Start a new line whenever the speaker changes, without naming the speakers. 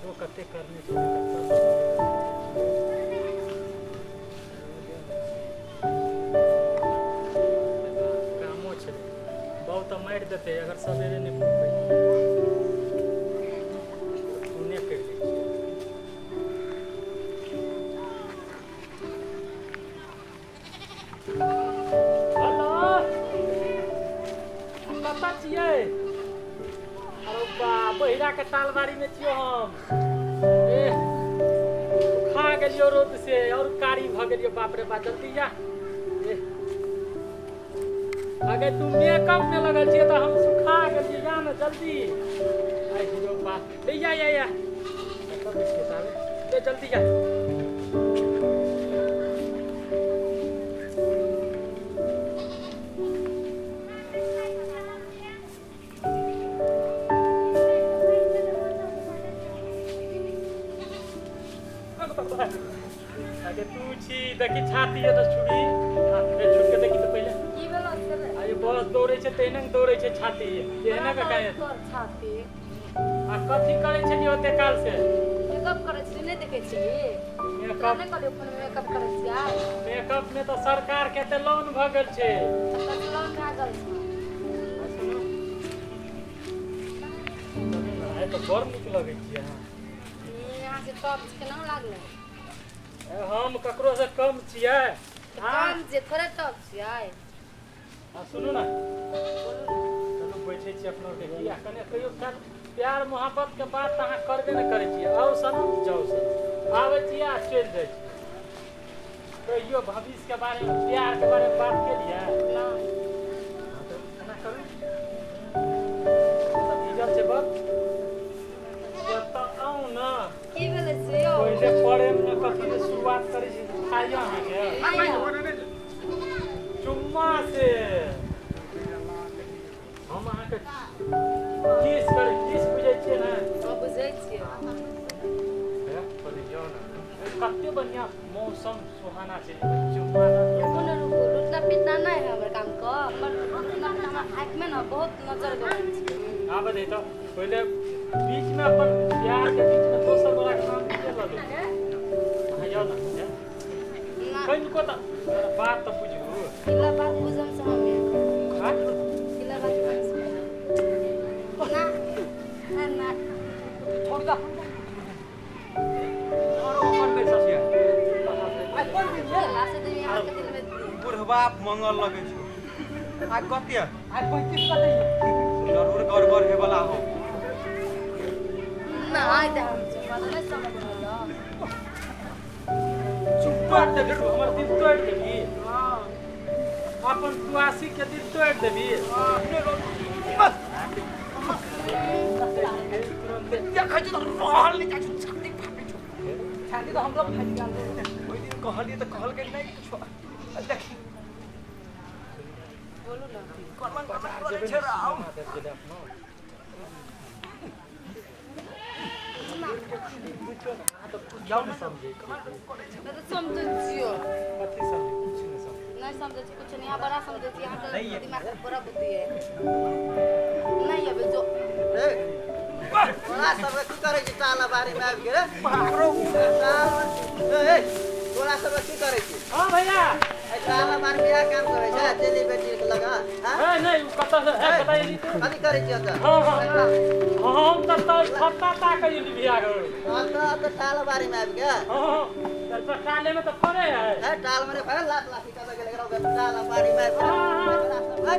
रौदो कते करने छै। कामो छै, बहुत तऽ मारि देतै अगर सवेरे नहि पहुँचबै। फोने करि दै छियै। हेलो, कतऽ छियै? अरे बा, बहिरा के तालबाड़ी में छियो हम। ए खा गेलियो रौद से और कारी भ गेलियो। बाप रे बा, जल्दी जा। ए अगे तू मेकअप में लगल छियै तऽ हम सुखा गेलियै। जा ने जल्दी। आइ हीरो बा, ले जा या या कतऽ बैठ के ताबे? ले जल्दी जा। अगे तू छी, देखी छाती एतऽ छुरी छुट के देखी तऽ पहिले।
की भेलो से रे?
आ बस दौड़ै छै तहिना दौड़ै छै छाती एहने के काहे
तोर छाती।
आ कथी करै छलियै ओते काल से?
मेकअप करै छी, नहि देखै छी?
मेकअप
नहि कहलियौ फोन में मेकअप करै छियै?
मेकअप में तऽ सरकार के तऽ लोन भऽ गेल छै।
तऽ लोन भए गेल छै।
आ सुनू, आइ तऽ बड़ नीक लगै छियै अहाँ।
यहाँ से टॉप केना लागलै?
हम ककरो से कम छियै?
कम जे थोड़े टॉप छियै।
आ सुनू ने।
बोलू ने।
चलू बैठे छी अपना के। किया कने कहियो काल प्यार मोहब्बत के बात तऽ अहाँ करबे ने करै छियै। आउ सनम, जाउ सनम, आबै छियै आ चलि जाइ छियै। कहियो भविष्य के बारे में, प्यार के बारे में बात केलियै?
नहि।
हाँ, तऽ एना करू, सब भीजल छै बस। एतऽ आउ ने।
की भेलै से यौ?
पहिले प्रेम में कथी से शुरुआत करै छी खाइए अहाँके? चुम्मा से। हम अहाँके किस करै, किस बुझै छियै ने?
हम बुझै छियै।
कते बढ़िया मौसम सुहाना छै, चुम्मा लऽ लिअ।
रुकू ने, रुकू। लुटना पिटना नहि है हमर काम कऽ। हमर लुटना पिटना, हमर आँखिमे ने बहुत नजर गड़ल छै।
आबे दे तऽ पहिले। बीच में अपन प्यार के बीच में दोसर गोरा के नाम किए लऽ लै? अहाँ जाउ ने।
ना।
कनिको तऽ बात तऽ बुझू।
किला बात बुझम से हमे।
हाँ?
किला बात बुझम से ना ना ना।
छोड़ दा।
किला से देवी अहाँके दिल में दिए।
बुढ़वा मंगल लगै छौ। आ कते?
आइ 35 कते?
जरूर गड़बड़ हे वाला हो।
ना, आइ तऽ हम चुम्मा तऽ नहि समझ रहल।
चुम्मा देबी तू? हमर दिल तोड़ि देबी? अपन तुआसी के दिल तोड़ि देबी?
देखै छी तऽ रहल नहि जाइ छौ, छाती फाटै छौ।
छाती तऽ हमरो फाटि गेल।
ओहि दिन कहलियै तऽ कहलकै नहि किछो। आ देखी।
बोलू ने।
कोन
बाजार
करै
जेबै
छै
ने?
राम।
सिनेमा देखै लए अपनो। अहाँ तऽ कुछो नहि समझै छियै।
मैं तऽ समझै छियौ।
कथी समझै? कुछ नहि समझै।
नहीं समझै छी कुछ नहीं। यहाँ बड़ा समझै छी। यहाँ के दिमाग में बड़ा बुद्धि है। नहीं अबे जो।
तोरा सबके की करै छी टाला बाड़ी में आबि के रे? ए, ए, तोरा सबके की करै छी?
हाँ भैया।
एहि टाला बाड़ी में इएह काम करै छै चेली बेटी के लगा? हाँ?
ए नहीं, उ कतऽ से ए बताइए तो।
कथी करै छी ओतऽ?
हाँ हाँ, हम तऽ तऽ छत्ता ताकै एली भैया गो।
ओतऽ टाला बाड़ी में आबि के?
हाँ, तऽ टाले में तऽ फड़े है।
है, टाल में फड़े? लात लाठी कतऽ गेल एकरा? टाला बाड़ी में आबि के एकरा सब, है?